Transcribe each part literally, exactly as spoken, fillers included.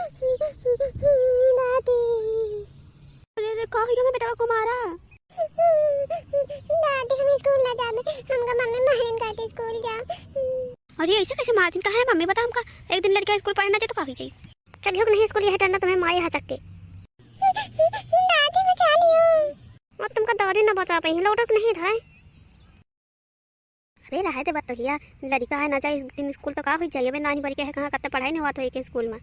दादी। अरे, अरे, का हुई हमें बेटवा को मारा? दादी, हम स्कूल ना जाबे, हमका मम्मी मारिन कहते स्कूल जा। अरे, ऐसे कैसे मारतिन? कहाँ है मम्मी, बता हमका। एक दिन लड़का स्कूल पढ़े ना जाए तो का हुई जाई? चलिहो कि नहीं स्कूल, यही डर ना तुम्हें मारे हँसक के। दादी, बचा लियो। अब तुमका दादी ना बचा पाई है, लौटो कि नहीं इधर है? अरे रहे दे बतोहिया, लड़िका है ना जाए एक दिन स्कूल तो का हुई जाई, अबे नानी भर के है, कहाँ कत्ते पढ़ाई नहीं हुआ तो एक स्कूल में।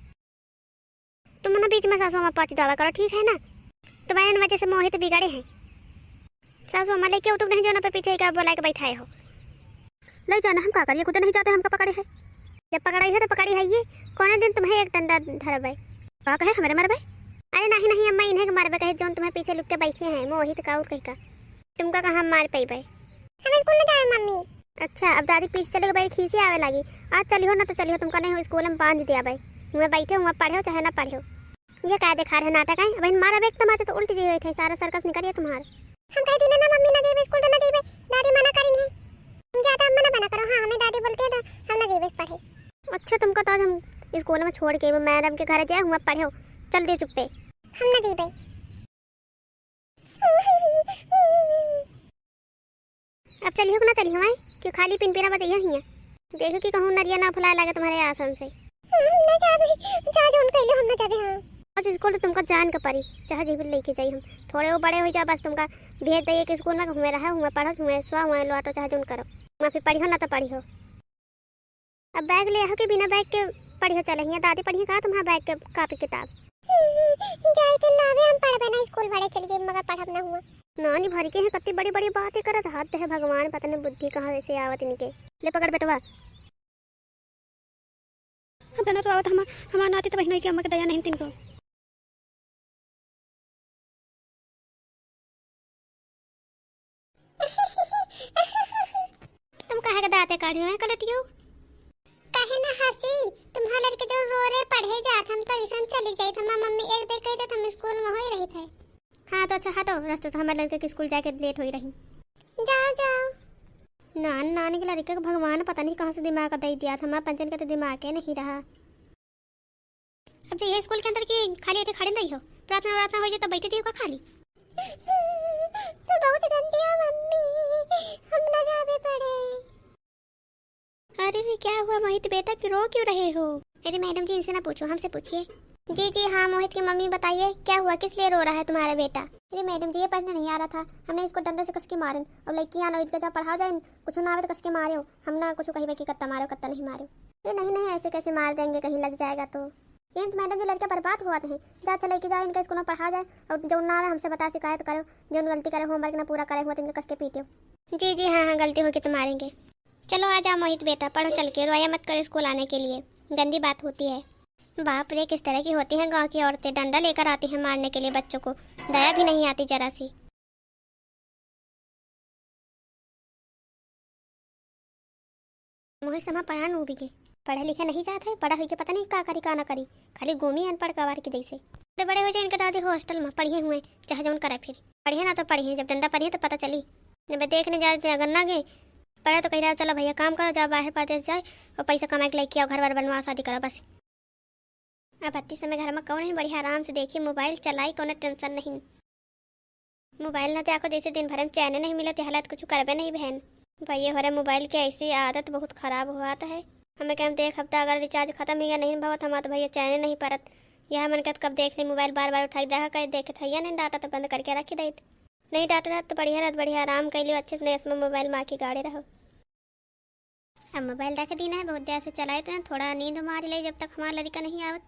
तुम ना बीच में सासू अम्मा पहुँच जावा करो, ठीक है ना? तुम्हारे वजह से मोहित बिगड़े हैं। सासू अम्मा लेके उठुक नहीं जो ना पे पीछे का बोला के बैठाए हो। ले जाना हम का करिए, खुद नहीं जाते हमका पकड़े है। जब पकड़ाई है तो पकड़ी है ये, कौन दिन तुम्हें एक डंडा धरबे। का कहे हमरे मरबे? अरे नहीं नहीं अम्मा, इन्हें के मरबे कहे, जोन तुम्हें पीछे लुक के बैठे हैं, मोहित का और कहीं का। तुमका कहाँ मार पैबे? हम स्कूल में जाए मम्मी। अच्छा, अब दादी पीछे चले गए, बड़ी खीसी आवे लगी। आज चलिहो ना तो चलिहो, तुमका नहीं हो स्कूल में बांध दिया भाई। हुआ बैठे, हुआ पढ़ो चाहे ना पढ़ो। ये का देखा रहे नाटक है? अब इन मारा एक तमाचा तो उल्ट जी बैठे, सारा सर्कस निकल गया तुम्हार। हम कह दीना ना मम्मी ना जेबे स्कूल तो ना जेबे, दादी मना करी नहीं। तुम ज्यादा मना बना करो, हाँ हमें दादी बोलती है तो हम ना जेबे पढ़े। अच्छा तुमका तो आज हम स्कूल में छोड़ के मैडम के घर जाए, हुआ पढ़ो, चल दे चुप्पे। हम ना जेबे। अब चलिहो कि ना चलिहो, आए? क्यों खाली पिनपिना बजइया हियाँ? देखो कि कहूँ नरिया ना फुलाए लागे तुम्हारे आसन से। हम ना जाबे, जा जौन कइले हम ना जाबे, हाँ। आज स्कूल तो तुमका जान के परी, चाहे जेबे लेके जाई हम। थोड़े वो बड़े हो जाओ, बस तुमका भेज दइए कि स्कूल में हुए रहा, हुए पढ़ो, हुए सुआ, हुए लौटो, चाहे जौन करो। वहाँ फिर पढ़िहो ना तो पढ़िहो। अब बैग ले आहो कि बिना बैग के पढ़ियो चले हियाँ? दादी पढ़िए का तुम्हारा बैग के कापी किताब? जाई तो लावे, हम पढ़बे ना, स्कूल भाड़े चल गए मगर पढ़ब ना हुआ। नानी भर के हैं, कत्ती बड़ी बड़ी बातें करत, हद है भगवान, पता नहीं बुद्धि कहाँ से आवत इनके। ले पकड़ बेटवा। अब जना तो आवत हमार, हमार नाती तो बहिनोई के अम्मा के दया नहीं तिनको। तुम काहे के दाँते काढ़ियो है कलटियो? काहे ना हँसी, तुम्हार लड़के जो रो रे पढ़े जात, हम तो ऐसन चली जाइत, हमार मम्मी एक देर कह देत हम स्कूल में होई रही थे। हाँ तो अच्छा हटो, रास्ते से हमारे लड़के के स्कूल जाके लेट होई रही। जाओ जाओ। नान नान के लड़के के भगवान पता नहीं कहाँ से दिमाग दे दिया था, हमारे पंचन के तो दिमाग ही नहीं रहा। अब जइहो स्कूल के अंदर कि खाली ऐसे खड़े नहीं हो, प्रार्थना वार्थना हो जाए तो बैठे रहियो का खाली? तो बहुत गंदी हो मम्मी, हम ना जाबे पढ़े। अरे रे, क्या हुआ मोहित बेटा, कि रो क्यों रहे हो? अरे मैडम जी, इनसे ना पूछो, हमसे पूछिए। जी जी हाँ, मोहित की मम्मी बताइए, क्या हुआ, किस लिए रो रहा है तुम्हारा बेटा? अरे मैडम जी, ये पढ़ने नहीं आ रहा था, हमने इसको डंडे से कस के मारे, और लड़कियाँ ना इनका जा पढ़ाओ जाए, कुछ ना आवे तो कस के मारे हो, हम ना कुछ कहिबे कि कत्ता मारे हो, कत्ता नहीं मारे हो। अरे नहीं नहीं, ऐसे कैसे मार देंगे, कहीं लग जाएगा तो। ये तो मैडम जी, लड़का बर्बाद हुआ थे। जा, अच्छा लेके जाओ, इनका स्कूल में पढ़ाओ जाए, और जो ना आवे हमसे बता, शिकायत करो, जो गलती करे, होमवर्क ना पूरा करे हुआ तो इनका कस के पीटो। जी जी हाँ हाँ, गलती होगी तो मारेंगे। चलो आ जाओ मोहित बेटा, पढ़ो चल के, रोया मत करो स्कूल आने के लिए, गंदी बात होती है। बाप रे, किस तरह की होती हैं गांव की औरतें, डंडा लेकर आती हैं मारने के लिए बच्चों को, दया भी नहीं आती जरा सी। मोहित समा परान उबि गे। पढ़े लिखे नहीं जात है, बड़ा होइके पता नहीं का करी का ना करी, खाली घूमी अनपढ़ गवार की जैसे। बड़े बड़े हो जाए इनके दादी हॉस्टल में पढ़िए हुए, चाहे जौन करे फिर। पढ़िए ना तो पढ़िए, जब डंडा पढ़िए तो पता चली। जब देखने जाते अगर ना गए पढ़े तो कह रहा चलो भैया काम करो, जाओ बाहर परदेस जाओ और पैसा कमा के लेके आओ, घर वर बनवाओ, शादी करो बस। अब अति समय घर में कौन है, बढ़िया आराम से देखी, मोबाइल चलाई, कौनो टेंशन नहीं। मोबाइल ना देखो, जैसे दिन भर में चैन नहीं मिलत, हालत कुछ करबे नहीं बहन। भैया हमारे मोबाइल के ऐसी आदत बहुत खराब हुआ तो है। हमें कम देख हफ्ता अगर रिचार्ज खत्म ही गया नहीं भवत हमारा तो भैया चैन नहीं परत। यह मन कहत कब देख ली मोबाइल, बार बार उठाई देखा कहे देखे थैया नहीं डाटा तो बंद करके रखी देत। नहीं डाटा रहत तो बढ़िया रहत, बढ़िया आराम कर लियो अच्छे से, नहीं इसमें मोबाइल माँ की गाड़े रहो। अब मोबाइल रख दीना है, बहुत देर से चलाए तो हैं, थोड़ा नींद मार ले जब तक हमारा लड़का नहीं आवत।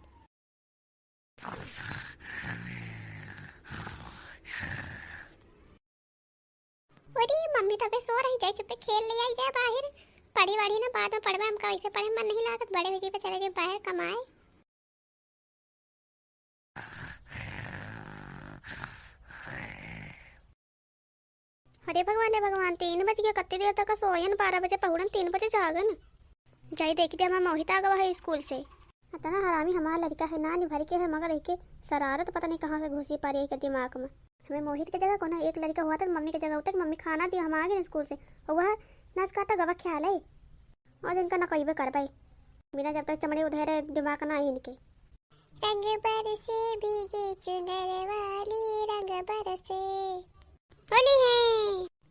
अरे मम्मी तो अबे सो रही, जाए चुप्पे खेल ले आई जाए बाहर, पढ़ी वढ़ी ना बाद में पढ़बे, हमका वैसे पढ़े मन नहीं लागत, बड़े हो जी पे चले जाए बाहर कमाए। अरे भगवान, हे भगवान, तीन बज गया, कत्ती देर तक सोयन, बारह बजे पहुड़न, तीन बजे जागन। जाई देखी जाए, हमार मोहित आ गवा है स्कूल से। इतना हरामी हमार लड़का है, नानी भर के है, मगर एके शरारत पता नहीं कहाँ से घुसी पड़ी एके दिमाग में। हमें मोहित के जगह कोनो एक लड़का हुआ था, मम्मी के जगह होता कि मम्मी खाना दिया, हम आ गए स्कूल से, और वह नस काटा गवा ख्याल है। और इनका ना कहिबे करबे, बिना जब तक चमड़े उधेरे दिमाग ना आई इनके। रंग बरसे भीगी चुनर वाली, रंग बरसे। होली है।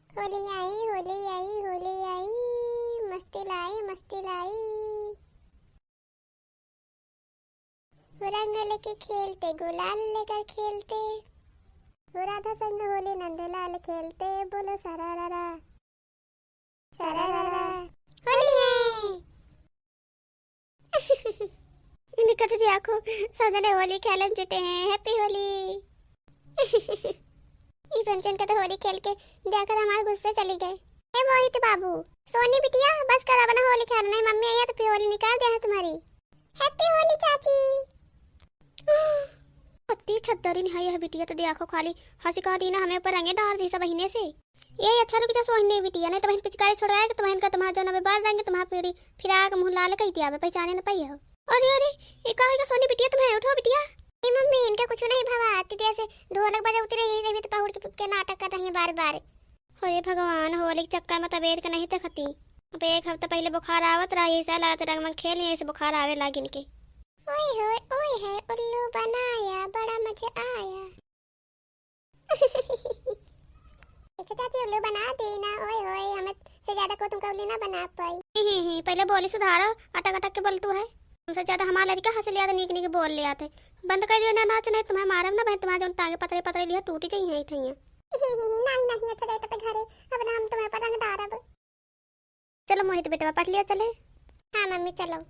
होली आई, होली आई, होली आई, मस्ती लाई, मस्ती लाई। वो रंग लेके खेलते, गुलाल लेकर खेलते। वो राधा संग होली नंदलाल खेलते, बोलो सारा रा रा। सारा रा रा। होली है। इनका तो देखो, सब जने होली खेलन जुटे हैं। Happy होली। ई पंचन का तो होली खेल के देखकर हमार गुस्से चली गए। ए मोहित बाबू, सोनी बिटिया, बस करा बना होली खेलना है, मम्मी आई है तो फिर होली निकाल दे है तुम्हारी। Happy होली चाची। अति छद्दरी नहीं है यह बिटिया, तो देखो खाली हंसी कह दी ना, हमें ऊपर रंगे डाल दी सब बहिने से। ये अच्छा रुक जा सोहनी बिटिया, नहीं तो बहन पिचकारी छोड़वाए कि तुम्हें इनका तुम्हारा जौन अबे बार देंगे, तुम्हारा पीढ़ी फिरा के मुंह लाल कही दिया, अबे पहचाने न पाई हो। अरे, अरे, ये का होइगा सोनी बिटिया, तुम्हें उठो बिटिया। ए मम्मी, इनका कुछ नहीं भवा, आती देर से ढोलक बजावती रही, तभी तो पहुड़ के, के नाटक कर रही है बार बार। अरे भगवान, होली के चक्कर में तबीयत के नहीं देखती। अब एक हफ्ता पहले बुखार आवत रहा, यही से लागत रंग में खेल, यही से बुखार आवे लाग इनके। ओए होए, ओए है उल्लू बनाया, बड़ा मजा आया। देखो चाची, उल्लू बना देना, ओए होए, हमें से ज्यादा को तुमका उल्लू ना बना पाई। ही, ही, ही, पहले बोली सुधारो, अटक अटक के बोल तू है। हमसे ज्यादा हमारा लड़का हंस लिया था, नीक नीक बोल लिया थे। बंद कर दियो ना नाच, नहीं तुम्हें मारब ना बहन, तुम्हारे जौन टांगे पतरे पतरे लिया टूटी जाई हैं इथैया। ही, ही, ही, नहीं, नहीं, अच्छा जाए तो पे घरे, अब ना हम तुम्हें पर रंग डारब। चलो मोहित बेटवा, पढ़ लिया चले। हाँ मम्मी, चलो।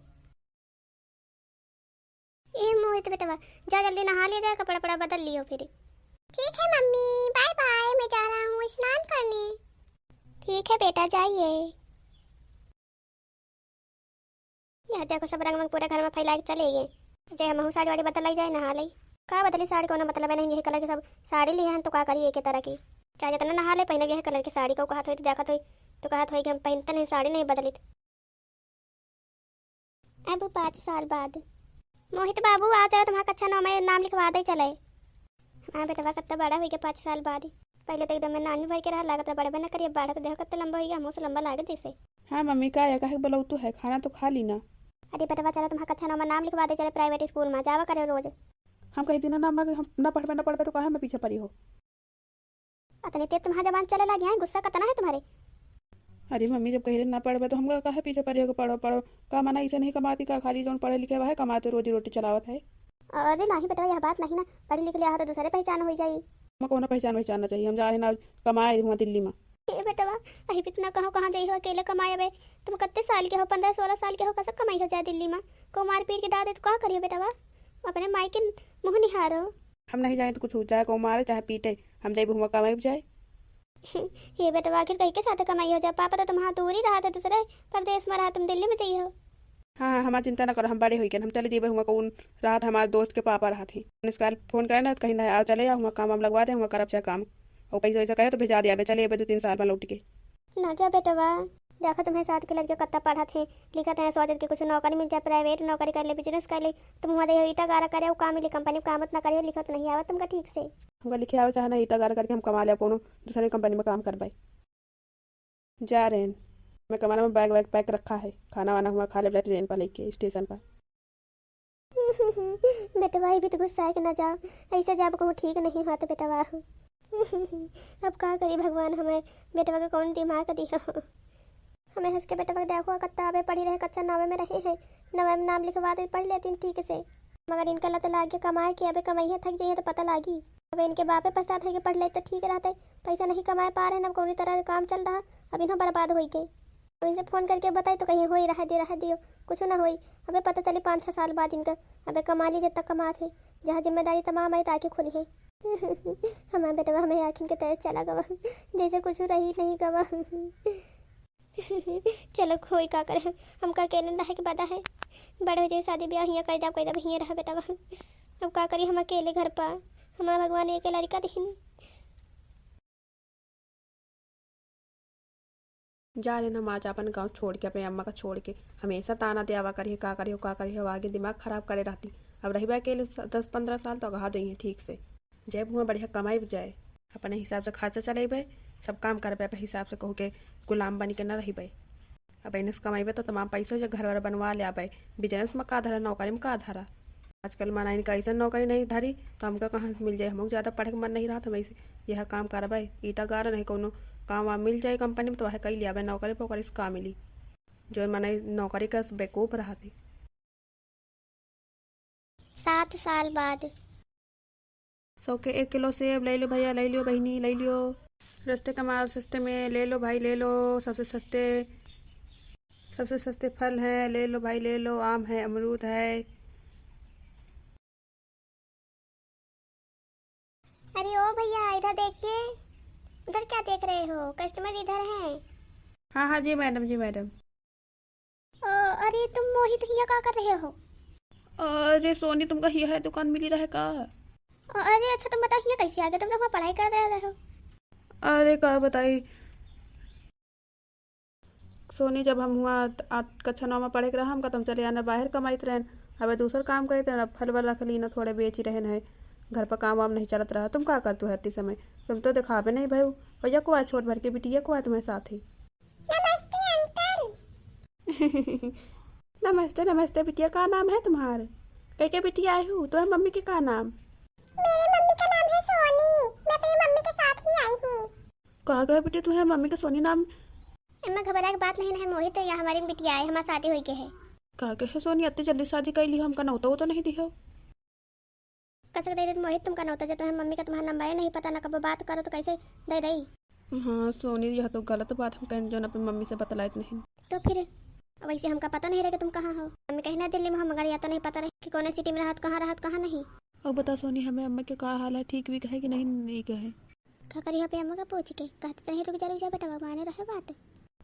ए मोहित बेटवा, जा जल्दी नहा लिया जाए, कपड़ा पड़ा बदल लियो फिर। ठीक है मम्मी, बाय बाय, मैं जा रहा हूँ स्नान करने। ठीक है बेटा, जाइए। यह देखो, सब रंग वंग पूरा घर में फैला के चले गए। जे हमहू साड़ी वाड़ी बदल लाई जाए, नहा ले। का बदली साड़ी, कोनो मतलब नहीं, यही कलर के सब साड़ी लिए हैं तो का करी एक तरह की। चाहे जितना नहा ले, पहनब यही कलर की साड़ी। को कहत होई तो जाकत होई तो कहत होई कि हम पहनते नहीं, साड़ी नहीं बदलित। अब पाँच साल बाद। मोहित बाबू, आ चलो, तुम्हारा कक्षा नौ में नाम लिखवा दे चले। हाँ बेटवा, कत्ता बड़ा होइगा पाँच साल बाद। पहले तो एकदम में नानी भर के रहा, लागत रहा बड़बे न करिए, बाढ़ तो देखो कत्ता लंबा होइगा, हमसे लंबा लागत जैसे। हाँ मम्मी, का है, काहे बोलौतू है, खाना तो खा ली ना। अरे बेटवा, चलो तुम्हारा कक्षा नौ में नाम लिखवा दे चले प्राइवेट स्कूल में, जावा करे रोज। हम कही दिना ना, हम ना पढ़बे, ना पढ़बे तो काहे में पीछे पड़ी हो? अतनी तेज तुम्हारा जबान चले लागी है, गुस्सा कतना है तुम्हारे? अरे मम्मी, जब कह रहे ना पढ़बे तो हमका काहे पीछे पड़े हो कि पढ़ो, पढ़ो? का मना इसे नहीं कमाती का? खाली जौन पढ़े लिखे बा है, कमाते रोजी रोटी चलावत है। अरे नहीं बेटा, यह बात नहीं ना, पढ़ी लिख लिया हो तो दूसरे पहचान हो जाई। हम कौनो पहचान वहचान ना चाहिए, हम जा रहे ना कमाए हुआ दिल्ली में। ए बेटवा, अही बितना कहो कहाँ जाई हो अकेले कमाए? अबे तुम कत्ते साल के हो, पन्द्रह सोलह साल के हो, कसक कमाई हो जाए दिल्ली में? को मार पीट के डाल दे तो का करियो बेटवा? अपने माई के मुँह निहारो। हम नहीं जाए तो कुछ हो, चाहे को मारे चाहे पीटे, हम जाइब हुआ कमाई जाए। हे बेटवा, आखिर कही के साथ कमाई हो जाए? पापा तो तुम्हारा दूर ही रहा था, दूसरे परदेश में रहा, तुम दिल्ली में जाई हो। हाँ, हाँ, हमार चिंता ना करो, हम बड़े होई गए, हम चले जेबे हुआ कौन रात हमार दोस्त के पापा रहत ही। उनसे काल फोन करे ना, कहीं ना आओ, चले आओ, हुआ काम वाम लगवा दे, हुआ करब चाहे काम। और पैसा वैसा कहे तो भेजा दिया, चले अबे दो तीन साल में लौट के। ना जा बेटवा, देखा तुम्हें साथ के लड़के कत्ता पढ़त हैं, लिखत हैं, सोचत कि कुछ नौकरी मिल जाए, प्राइवेट नौकरी कर ले, बिजनेस कर ले, तुम हुआ दे ईटा गारा करे, वो काम मिले कंपनी में काम उतना करे, लिखत नहीं आवत तुमका ठीक से। हमका लिखे आवे चाहे ना, ईटा गारा करके हम कमा ले, कोनो दूसरे कंपनी में काम करबे। जा रहे हैं। मैं कमरा में बैग वैग पैक रखा है, खाना वाना हुआ खा ले ट्रेन पर लेके स्टेशन पर। बेटवा, ये भी तो गुस्सा है कि ना जाओ, ऐसे जाब कहूँ ठीक नहीं होत बेटवा। अब का करी भगवान, हमें बेटवा के कौन दिमाग दिया हो। हमें हंस के बेटवा के देखो, कत्ता अबे पढ़ी रहे, कक्षा नौवे में रहे हैं, नौवे में नाम लिखवा दे, पढ़ लेती ठीक से। मगर इनका लत लाग गया कमाए के, अबे कमाइए थक जाइए तो पता लागी। अब इनके बापे पछतात है कि पढ़ लेते ठीक रहते, पैसा नहीं कमाए पा रहे, न कौनी तरह काम चल रहा, अब इन्हों बर्बाद होई के। अब इनसे फोन करके बताई तो कहीं होई रहा दे, रहा दियो, कुछ ना होई। अबे पता चली पाँच छः साल बाद इनका, अबे कमा ली जब तक कमात है, जहाँ जिम्मेदारी तमाम आई ताकि खुली है। हमारे बेटवा हमें आँखिन के तरह चला गवा, जैसे कुछ रही नहीं गवा। चलो, कोई का करे, हमका अकेले रहे के बदा है। बड़े हो जाए, शादी ब्याह हियाँ कर जाब, कर जाब, हियाँ रह बेटवा। अब का करी हम अकेले घर पर, हमारा भगवान एक लड़का दिहिन। जा रहे हम आज अपन गाँव छोड़ के, अपने अम्मा का छोड़ के। हमेशा ताना देवा करिए, का करिए, का करिए, अब आगे दिमाग खराब करे रहती। अब रहबे अकेले स-, दस पन्द्रह साल तो अगहा देइहे ठीक से। जय बुआ बढ़िया कमाई जाए, अपने हिसाब से खर्चा चलेबे, सब काम करबे अपने हिसाब से, कहू के गुलाम बन के न रहबे। अब इन्हें से कमाइबे तो तमाम पैसा हो जाए, घर वर बनवा ले आबे, बिजनेस में का धरा, नौकरी में का धरा। आजकल मनई का ऐसन नौकरी नहीं धरी, तो हमका कहाँ से मिल जाए? हमको ज्यादा पढ़े के मन नहीं रहत, हम ऐसे यह काम करबे, ईटा गाड़ा नहीं, कौनो काम वाम मिल जाए कंपनी में, तो वह कई लियाबे नौकरी पे, ओकरे से का मिली? जो मनई नौकरी का बेवकूफ रहत है। सात साल बाद। सौ के एक किलो सेब ले लो भैया, ले लो बहिनी, ले लो। सस्ते का माल सस्ते में ले लो भाई, ले लो। सबसे सस्ते, सबसे सस्ते फल हैं, ले लो भाई, ले लो। आम है, अमरूद है। अरे ओ भैया, इधर देखिए। उधर क्या देख रहे हो? कस्टमर इधर हैं। हाँ, हाँ, जी मैडम, जी मैडम। अ, अरे तुम मोहित हियाँ का कर रहे हो? अरे सोनी, तुमका हियाँ है दुकान मिली रहे का? अ, अरे अच्छा, तुम बताओ हियाँ कैसे आ गए? तुम लोग वहाँ पढ़ाई कर रहे हो? अरे का बताई सोनी, जब हम हुआ आठ कक्षा नौ में पढ़े के रहा, हमका तो हम चले आना बाहर कमाइत रहन। अब दूसर काम करते रहन, अब फल वल रख ली ना, थोड़े बेची रहन है, घर पर काम वाम नहीं चलत रहा। तुम का करतू है इतनी समय? तुम तो दिखावे नहीं भयू। और या को आए छोट भर के बिटिया को आए तुम्हारे साथ ही। नमस्ते अंकल। नमस्ते, नमस्ते बिटिया, का नाम है तुम्हारे? कई के बिटिया आई हूँ, तुम्हारे मम्मी के का नाम? मेरी मम्मी का नाम है सोनी, मैं अपनी मम्मी के साथ ही आई हूँ। का गए बिटिया, तुम्हारे मम्मी का सोनी नाम? अम्मा घबरा के बात नहीं है मोहित, या हमारी बिटिया आई, हमारी शादी हुई के है। का गए सोनी, इतनी जल्दी शादी कर ली, हमका नौता वो तो नहीं दिहो। कसक दे दे मोहित, तुमका नौता जब तुम्हारे मम्मी का तुम्हारा नंबर ही नहीं पता, ना कब बात करो तो कैसे दे दई? हाँ सोनी, यह तो गलत बात हम कहें, जो ना अपनी मम्मी से बतलाइत नहीं। तो फिर वैसे हमका पता नहीं रहे कि तुम कहाँ हो। मम्मी कहीं ना दिल्ली में हो, मगर या तो नहीं पता रहे कि कौन सिटी में रहत, कहाँ रहत, कहाँ नहीं। अब बता सोनी, हमें अम्मा के का हाल है, ठीक भी है कि नहीं, नहीं है? का करी अपने अम्मा का पूछ के, कहते तो नहीं रुक जा, रुक जा बेटा, माने रहे बात।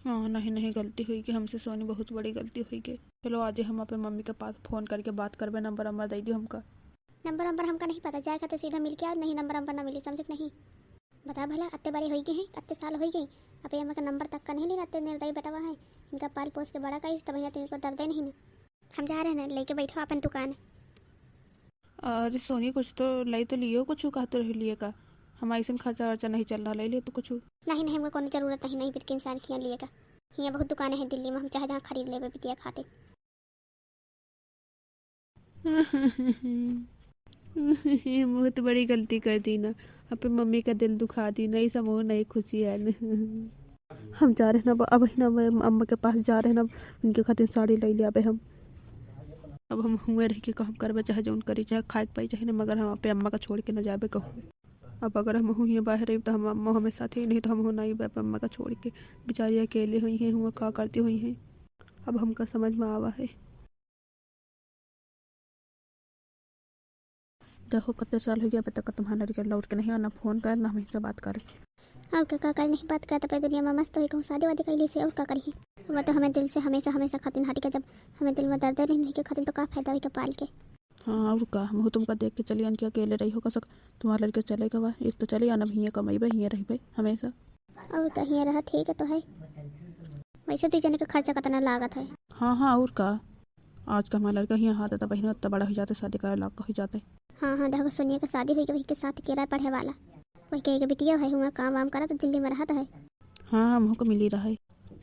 हाँ, नहीं, नहीं, गलती हुई कि हमसे सोनी, बहुत बड़ी गलती हुई कि। चलो, आज हम अपने मम्मी के पास फोन करके बात करबे, नंबर नंबर दे दियो हमका। नंबर नंबर हमका नहीं पता, जाए खातिर सीधा मिल के आओ, नहीं नंबर नंबर ना मिली, समझे कि नहीं? बता भला, अत्ते बड़े होई गए हैं, अत्ते साल होई गए, अपने अम्मा का नंबर तक का नहीं लेना, अत्ते निर्दयी बेटवा है, इनका पाल पोस के बड़ा कइस, तब यहाँ तो इनको दर्दे नहीं ना। हम जा रहे हैं ना, लेके बैठो अपन दुकान। अरे सोनी, कुछ तो लाई तो लियो, कुछ कहते रह लिए का, हम ऐसे खर्चा वर्चा नहीं चल रहा, ले लियो तो कुछ। नहीं, नहीं, हमको कोनो जरूरत नहीं, नहीं बिल्कुल इंसान के यहाँ लिए का, यहाँ बहुत दुकानें हैं दिल्ली में, हम चाहे जहाँ खरीद लेबे बिटिया खातिर। बहुत बड़ी गलती कर दी ना, अपने मम्मी का दिल दुखा दी ना, इस मोह नहीं खुशी है ना। हम जा रहे ना, अब, अब ही ना, अब अम्मा के पास जा रहे ना, उनके खातिर साड़ी ले लिया अबे हम। अब हम हुए रह के काम करबे, चाहे जौन करी, चाहे खाए के पाई, चाहे नहीं, मगर हम अपने अम्मा का छोड़ के ना जाबे कहूँ। अब अगर हम हुए बाहर रही तो हम अम्मा हमें साथ ही नहीं, तो हम हो नहीं बे अम्मा का छोड़ के, बेचारी अकेले हुई हैं, हुआ का करती हुई हैं, अब हमका समझ में आवा है। देखो, कत्ते साल हो गया, अबे तक तुम्हारा लड़का लौट के नहीं आना, फोन कर ना, हमसे बात करे। और का, का, का नहीं बात करता पे दुनिया में मस्त होई, कहूँ शादी वादी कर ली से, और का करी? वो तो हमें दिल से हमेशा, हमेशा खातिन हट के, जब हमें दिल में दर्द नहीं, नहीं के खातिन तो का फायदा होई के पाल के? हाँ, और का, हम तुमका देख के चली आन के अकेले रही हो, कसक तुम्हारा लड़का चले गवा, एक तो चली आना, हियाँ कमाई बे, हियाँ रही बे हमेशा। और का, हियाँ रहा ठीक है तो है। वैसे दू जने के खर्चा कितना लागत है? हाँ, हाँ, और का। आज का हमारा लड़का हियाँ हाथ आता बहिना, इतना बड़ा हो जाता, शादी करे लायक हो जाता है। हाँ, हाँ, देखो सोनिया के शादी हुई के वही के साथ केरा पढ़े वाला। वही के एक बिटिया है, हुआ काम वाम करा तो दिल्ली में रहत है। हाँ, हमको मिली रहा है।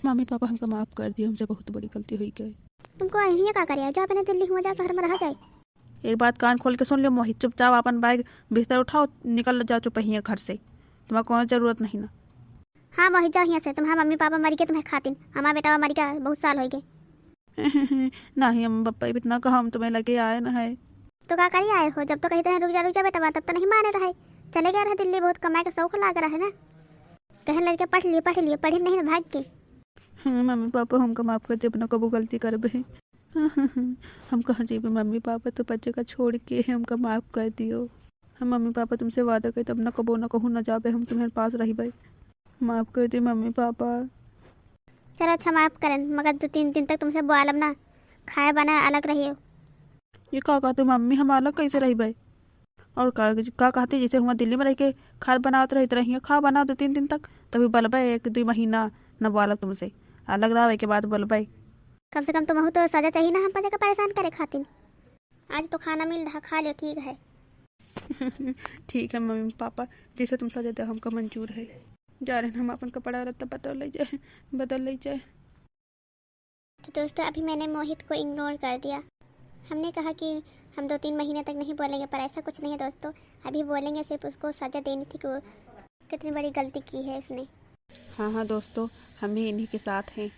मम्मी पापा हमका माफ कर दियो, हमसे बहुत बड़ी गलती हुई गई। तुमको हियाँ का करे, जा अपने दिल्ली हुआ जा शहर में रहा जाए। एक बात कान खोल के सुन लियो मोहित, चुपचाप अपन बैग बिस्तर उठाओ, निकल जाओ चुप हियाँ घर से। तुम्हारा कोनो जरूरत नहीं ना। हाँ मोहित, जाओ हियाँ से, तुम्हारा मम्मी पापा मर गए तुम्हें खातिन, हमारा बेटा मर गया बहुत साल हो गए। नहीं अम्मा पापा, इतना कहा हम तुम्हें लगे आए ना है। तो का करी आए हो, जब तो कहते हैं रुक जा रुक जा बेटा, तब तो नहीं माने रहे, चले गए रहे दिल्ली, बहुत कमाए का शौक लाग रहा है ना। कहे लड़के पढ़ लिए पढ़ लिए, पढ़े नहीं ना भाग के। हाँ, मम्मी पापा हमका माफ कर दे, अपना कबो गलती करबे। हम कहाँ जेबे मम्मी पापा, तो बच्चे का छोड़ के हमका माफ कर दियो। हम मम्मी पापा तुमसे वादा करते, अब ना कबो ना कहूँ ना जाबे, हम तुम्हारे पास रहबे। माफ कर दे मम्मी पापा। चलो अच्छा माफ करन, मगर दो तीन दिन तक तुमसे बोलब ना, खाए बनाए अलग रहियो। ये का कहते मम्मी, हम अलग कैसे रहबे? और का, का कहते जैसे हुआ दिल्ली में रह के खाद बनावत रही, तरह हियाँ खाओ बनाओ दो तीन दिन तक, तभी बोलबे एक दो महीना न बोलब तुमसे, अलग रहो, एक के बाद बोलबे। कम से कम तुमहू तो सजा चाहिए ना, हम पर जगह परेशान करे खातिर। आज तो खाना मिल रहा, खा लियो, ठीक है। ठीक है मम्मी पापा, जैसे तुम सजा दे हमका मंजूर है। जा रहे हैं हम अपन कपड़ा लत्ता बदल ले जाए, बदल ले जाए। तो दोस्तों, अभी मैंने मोहित को इग्नोर कर दिया। हमने कहा कि हम दो तीन महीने तक नहीं बोलेंगे, पर ऐसा कुछ नहीं है दोस्तों, अभी बोलेंगे, सिर्फ उसको सज़ा देनी थी कि वो कितनी बड़ी गलती की है उसने। हाँ हाँ दोस्तों, हम भी इन्हीं के साथ हैं,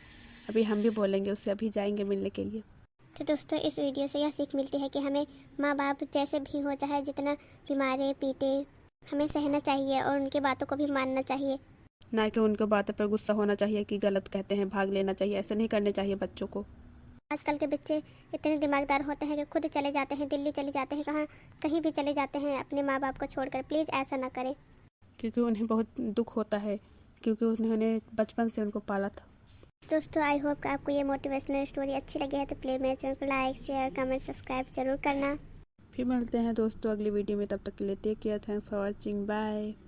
अभी हम भी बोलेंगे उससे, अभी जाएंगे मिलने के लिए। तो दोस्तों, इस वीडियो से यह सीख मिलती है कि हमें माँ बाप जैसे भी हो, चाहे जितना भी मारे पीटे, हमें सहना चाहिए और उनकी बातों को भी मानना चाहिए। ना कि उनके बातों पर गुस्सा होना चाहिए कि गलत कहते हैं, भाग लेना चाहिए, ऐसे नहीं करने चाहिए बच्चों को। आजकल के बच्चे इतने दिमागदार होते हैं कि खुद चले जाते हैं, दिल्ली चले जाते हैं, कहाँ, कहीं भी चले जाते हैं अपने माँ बाप को छोड़कर। प्लीज़ ऐसा ना करें। क्योंकि उन्हें बहुत दुख होता है, क्योंकि उन्होंने बचपन से उनको पाला था। दोस्तों, आई होप कि आपको ये मोटिवेशनल स्टोरी अच्छी लगी है, तो प्लीज मेरे चैनल को लाइक, शेयर, कमेंट, सब्सक्राइब जरूर करना। फिर मिलते हैं दोस्तों अगली वीडियो में, तब तक के लिए take care, thanks for watching, bye।